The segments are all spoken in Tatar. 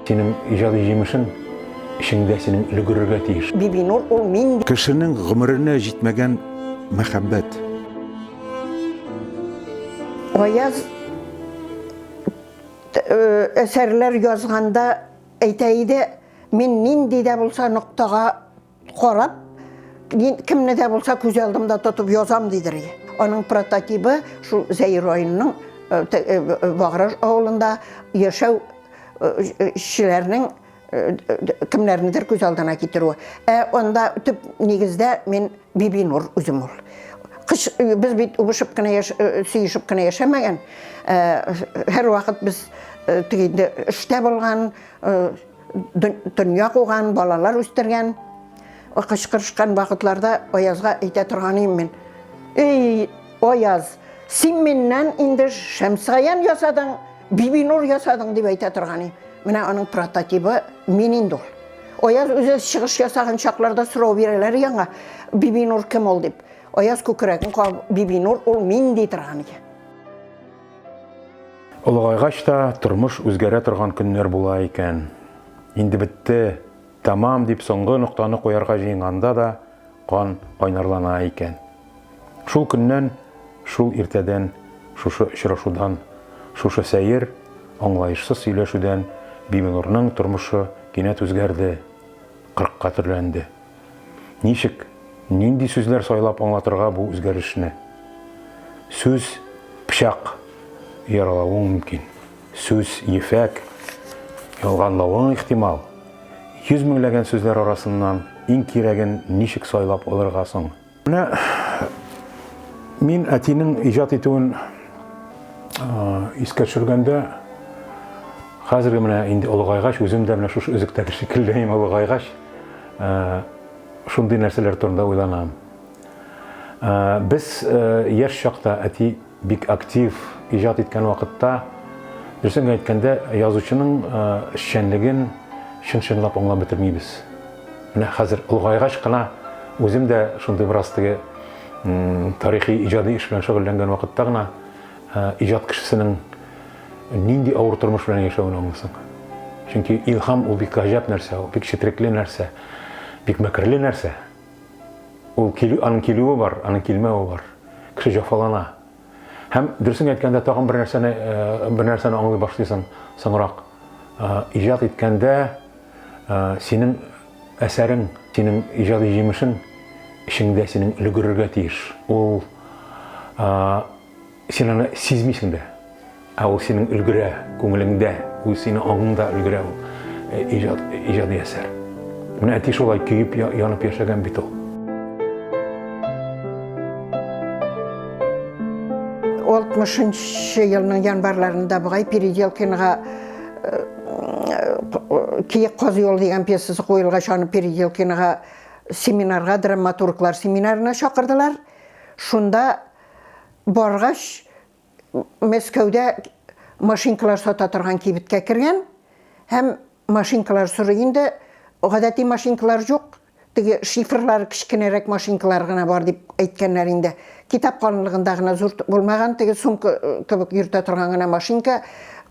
Синең иҗади җимешең эчеңдә синең өлгерергә тиеш. Бибинур ул мин. Кешенең гомеренә җитмәгән мәхәббәт. Гаяз әсәрләр язганда әйтә иде, мин нинди дә булса ноктага карап, кемне дә булса күз алдымда тотып язам дидер. Аның прототибы шул Зәй районының э, э, э, Баграж авылында яшәү эшчеләрнең кемнәрнедер күз алдына китерүе. Ә анда төп нигездә мин Бибинур үзем ул. Кыш, без бит үбешеп кенә яш, сөешеп кенә яшәмәгән. Һәрвакыт без теге инде эштә булган, дөнья куган, балалар үстергән. Кычкырышкан вакытларда Аязга әйтә торган идем мин. Эй, Аяз, син миннән инде Шәмсегаян ясадың, Бибинур ясадың дип әйтә торган идем. Менә аның прототибы мин инде ул. Аяз үзе чыгыш ясаган чакларда сорау бирәләр яңа, Бибинур кем ул дип. Аяз күкрәген кагып, Бибинур ул мин ди торган иде. Олыгайгач та тормыш үзгәрә торган көннәр була икән. Инде бетте, тәмам дип соңгы ноктаны куярга җыенганда да кан кайнарлана икән. Шул көннән, шул иртәдән, шушы очрашудан, шушы сәер, аңлаешсыз сөйләшүдән Бибинурның тормышы кинәт үзгәрде, кырыкка төрләнде. Ничек, нинди сүзләр сайлап аңлатырга бу үзгәрешне? Сүз, пычак, яралавың мөмкин. Сүз, ефәк, ялганлавың ихтимал. Йөз меңләгән сүзләр арасыннан иң кирәген ничек сайлап алырга соң? Менә мин әтинең иҗат итүен искә төшергәндә, хәзерге менә инде олыгайгач, үзем дә менә шушы өзектәге шикелле олыгайгач, шундый нәрсәләр турында уйланам. Без яшь чакта әти бик актив иҗат иткән вакытта, дөресен генә әйткәндә, язучының эшчәнлеген чын-чынлап аңлап бетермибез. Менә хәзер олыгайгач кына үзем дә шундый бераз теге тарихи иҗади эш белән шөгыльләнгән вакытта гына иҗат кешесенең нинди авыр тормыш белән яшәвен аңлыйсың. Чөнки илһам ул бик гаҗәп нәрсә, ул бик четерекле нәрсә, бик мәкерле нәрсә. Ул килү, аның килүе бар, аның килмәве бар. Кеше җафалана. Һәм дөресен әйткәндә тагын бер нәрсәне бер нәрсәне аңлый башлыйсың соңрак. Иҗат иткәндә синең әсәрең, синең иҗади җимешең эчеңдә синең өлгерергә тиеш. Ул Син аны сизмисең дә. Ә ул синең өлгерә, күңелеңдә, ул синең аңыңда өлгерә ул э, иҗат, иҗади әсәр. Менә әти шулай көеп, янып яшәгән бит ул. 60 елның январьларында бугай Переделкинга э, э, Киек каз юлы дигән пьесасы куелгач, аны Переделкинга семинарга, драматурглар семинарына чакырдылар. Шунда Баргач, Мәскәүдә машинкалар сата торган кибеткә кергән һәм машинкалар сорый инде. Гадәти машинкалар юк, теге шифрлары кечкенәрәк машинкалар гына бар дип әйткәннәр инде. Китап калынлыгында гына зур булмаган теге сумка э, кебек йөртә торган гына машинка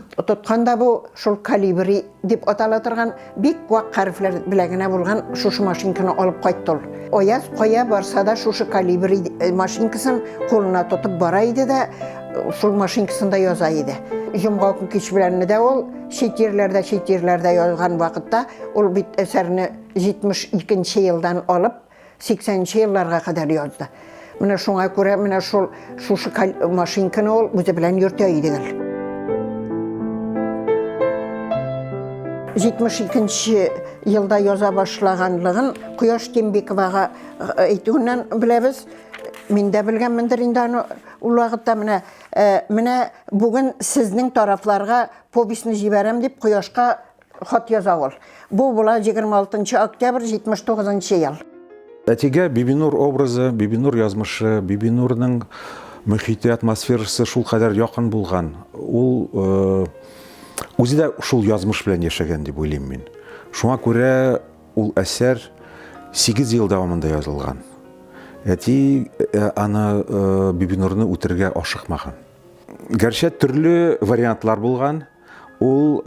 тоткан да бу шул калибри дип атала торган бик вак хәрефләр белән генә булган шушы машинканы алып кайтты ул. Аяз кая барса да шушы калибри э, машинкасын кулына тотып бара иде дә э, шул машинкасында яза иде. Җомга көн кич белән дә ул чит җирләрдә чит җирләрдә язган вакытта ул бит әсәрне 72 елдан алып 80 нче елларга кадәр язды. Менә шуңа күрә менә шул шушы машинканы ул үзе белән йөртә иде гел. 72 елда яза башлаганлыгын Кояш Тимбиковага э, әйтүеннән беләбез. Мин дә белгәнмендер инде аны ул вакытта менә э, менә бүген сезнең тарафларга повестьны җибәрәм дип Кояшка Хат яза ул. Бу була 26 октябрь 79 ел. Әтигә Бибинур образы, Бибинур язмышы, Бибинурның мөхите, атмосферасы шулкадәр якын булган. Ул э, үзе дә шул язмыш белән яшәгән дип уйлыйм мин. Шуңа күрә ул әсәр 8 ел дәвамында язылган. Әти э, аны э, Бибинурны үтерергә ашыкмаган. Гәрчә төрле вариантлар булган. Ул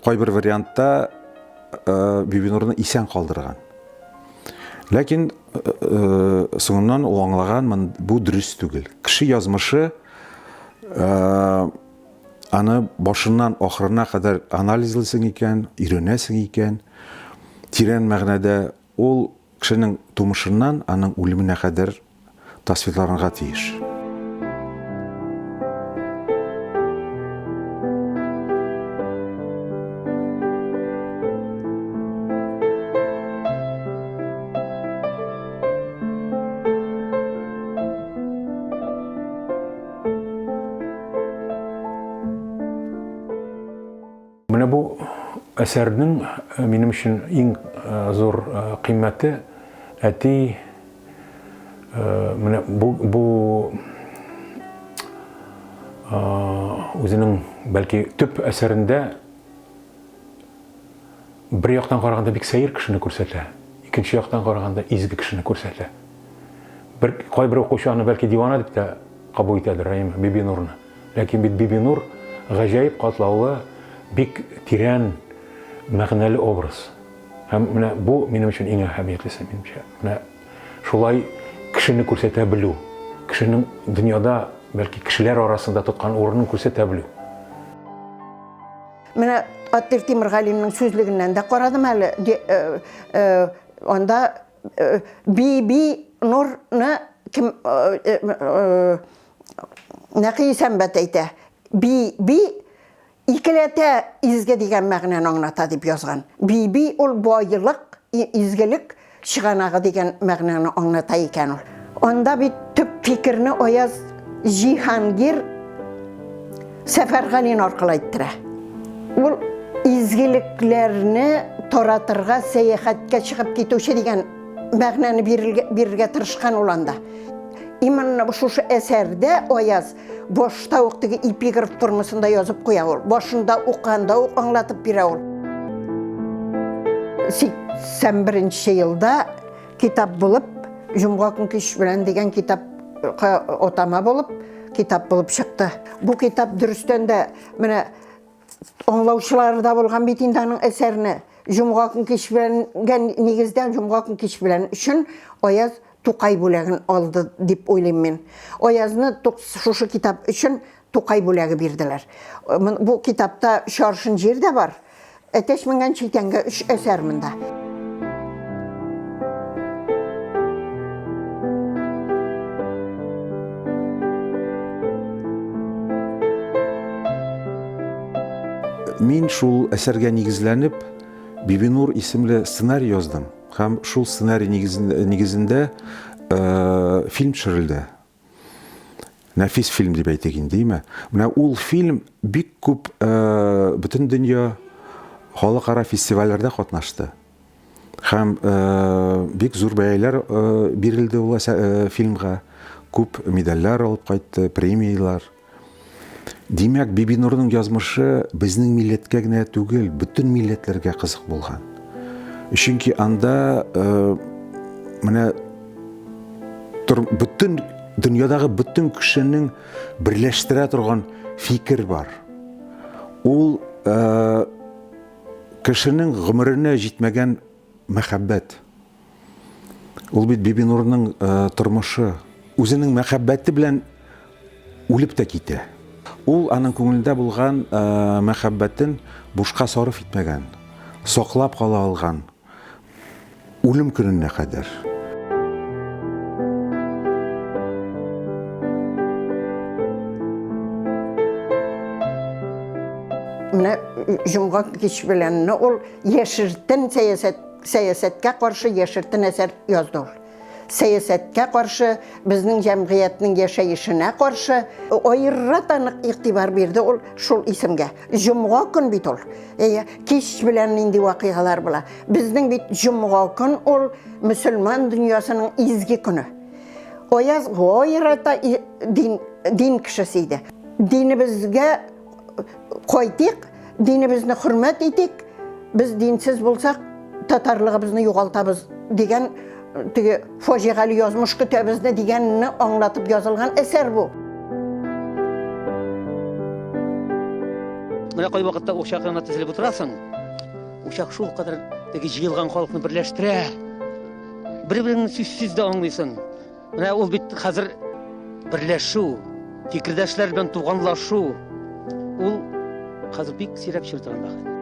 кайбер вариантта Бибинурны исән калдырган. Ләкин соңыннан ул аңлаган, бу дөрес түгел. Кеше язмышы аны башыннан ахырына кадәр анализлыйсың икән, өйрәнәсең икән, тирән мәгънәдә ул Кешенең тумышыннан аның үлеменә кадәр тасвирланырга тиеш. Менә бу әсәрнең э, минем өчен иң э, зур э, кыйммәте әти менә бу, бу үзенең бәлки төп әсәрендә бер яктан караганда бик сәер кешене күрсәтә, икенче яктан караганда изге кешене күрсәтә. Бер кайбер укучы аны бәлки дивана дип тә кабул итәдер, әйеме, Бибинурны. Ләкин бит Бибинур гаҗәеп катлаулы, бик тирән мәгънәле образ. Һәм менә бу минем өчен иң әһәмиятлесе, минемчә. Менә шулай кешене күрсәтә белү, кешенең дөньяда, бәлки кешеләр арасында тоткан урынын күрсәтә белү. Менә Атир Тимергалинның сүзлегеннән дә карадым әле. Э, э, анда э, Биби Нурны кем Нәкый Исәнбәт әйтә, би, би икеләтә изге дигән мәгънәне аңлата дип язган. Би, би ул байлык, изгелек чыганагы дигән мәгънәне аңлата икән ул. Анда бит төп фикерне Аяз Җиһангир Сәфәргалин аркылы әйттерә. Ул изгелекләрне таратырга сәяхәткә чыгып китүче дигән мәгънәне бирергә тырышкан ул анда. Именно шушы әсәрдә Аяз башта ук теге эпиграф формасында язып куя ул. Башында укыганда ук аңлатып бирә ул. 81 елда китап булып, Җомга көн кич белән дигән китапка атама булып, китап булып чыкты. Бу китап дөрестән дә менә аңлаучылары да булган бит инде аның әсәрне. Җомга көн кич белән нигездән җомга көн кич белән өчен Аяз Тукай бүләген алды дип уйлыйм мин. Аязны шушы китап өчен Тукай бүләге бирделәр. Бу китапта Чаршын җир дә бар. Әтәч менгән читәнгә өч әсәр монда. Мин шул әсәргә нигезләнеп Бибинур исемле сценарий яздым. Һәм шул сценарий нигезендә фильм төшерелде. Нәфис фильм дип әйтик инде, димә. Менә ул фильм бик күп бөтен дөнья халыкара фестивальләрдә катнашты. Һәм бик зур бәяләр бирелде ул фильмга. Күп медальләр алып кайтты, премияләр. Димәк, Бибинурның язмышы безнең милләткә генә түгел, бөтен милләтләргә кызык булган. Чөнки анда э, менә бөтен дөньядагы бөтен кешенең берләштерә торган фикер бар. Ул э, кешенең гомеренә җитмәгән мәхәббәт. Ул бит Бибинурның э, тормышы. Үзенең мәхәббәте белән үлеп тә китә. Ул аның күңелендә булган э, мәхәббәтен бушка сарыф итмәгән, саклап кала алган. Үлем көненә кадәр. Менә җомга кич белән ул яшертен сәясәт сәясәткә каршы яшертен әсәр язды ул. Сәясәткә каршы, безнең җәмгыятьнең яшәешенә каршы аерата нык игътибар бирде ул шул исемгә. Җомга көн бит ул. Әйе, кич белән нинди вакыйгалар була. Безнең бит җомга көн ул мөселман дөньясының изге көне. Аяз аерата дин, дин кешесе иде. Динебезгә кайтыйк, динебезне хөрмәт итик, без динсез булсак, татарлыгыбызны югалтабыз дигән теге фаҗигале язмыш көтә безне дигәнне аңлатып язылган әсәр бу. Менә кай вакытта учак янына тезелеп утырасың. Учак шул кадәр теге җыелган халыкны берләштерә. Бер-береңне сүзсез дә аңлыйсың. Менә ул бит хәзер берләшү, фикердәшләр белән туганлашу. Ул хәзер бик сирәк очрый торган бәхет.